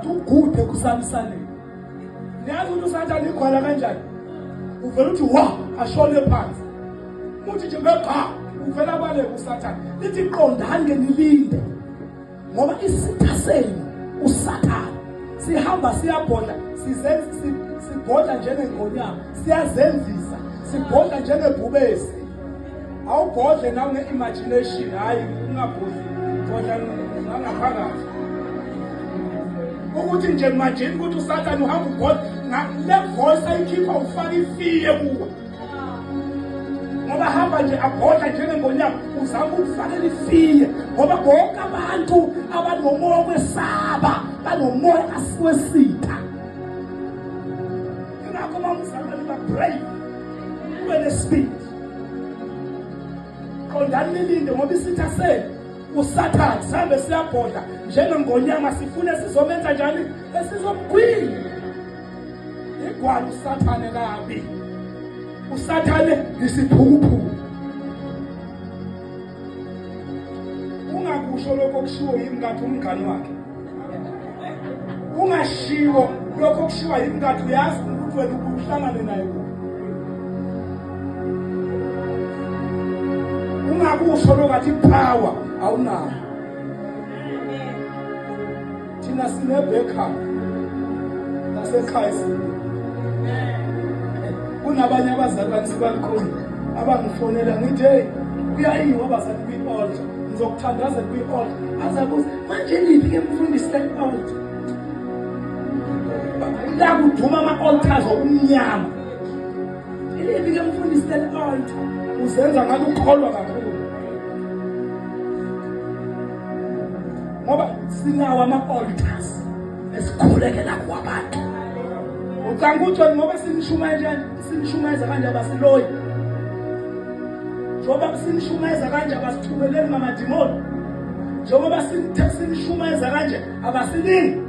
But ugude kusalisaleni. Niyazi ukuthi uSathane igwala kanjani? Uvela uthi wa ashone phansi. Uthi nje bebha uvela baleke uSathane. Lithi qondani ke nilinde. Ngoba isitha senu uSathane sihamba siyabhodla sizenza sibhodla njengengonyama siyazenzisa sibhodla njengebhubesi. Awubhodle nawe nge-imagination, hhayi ungabhodli, bhodla nangaphakathi. Ukuthi nje imagine ukuthi uSathane uhamba ubhodla le voice ayikhipha ufaka ifiye kuwe. Ngoba hamba nje abhodla njengengonyama uzama ukufakela ifiye ngoba bonke abantu abanomoya wesaba banomoya wesitha. Ingakho uma umzalwane uba brave ube nesibindi. Qondani nilinde ngoba isitha senu uSathane sihambe siyabhodla njengengonyama sifune sizomenza njani esizomgwinya. Igwala uSathane kabi. uSathane isiphukuphuku. Ungakusho lokho okushiwo yimkathi umngani wakhe. Ungashiwo lokho okushiwa yimkathi uyazi ukuthi wena uhlangane naye kuphi. Ungakusho lokho athi power awunayo. Thina sine backup nasekhaya sine. Kunabanye abazalwane sibakhona abangifonela ngithi hey kuyayiwa abazali kwi-altar ngizokuthandaza kwi-altar azabuza manje liphi ke mfundisi le-altar la kuduma ama-altars okumnyama iliphi ke mfundisi le-altar uzenza ngathi ukholwa kakhulu ngoba sinawo ama-altars esikhulekela kuwabantu. Ucanga ukuthi ngoba sinishumayela sinishumayeza kanje abasiloyi, njengoba sinishumayeza kanje abasithumeleli mamadimoni, njengoba sinishumayeza kanje abasilingi.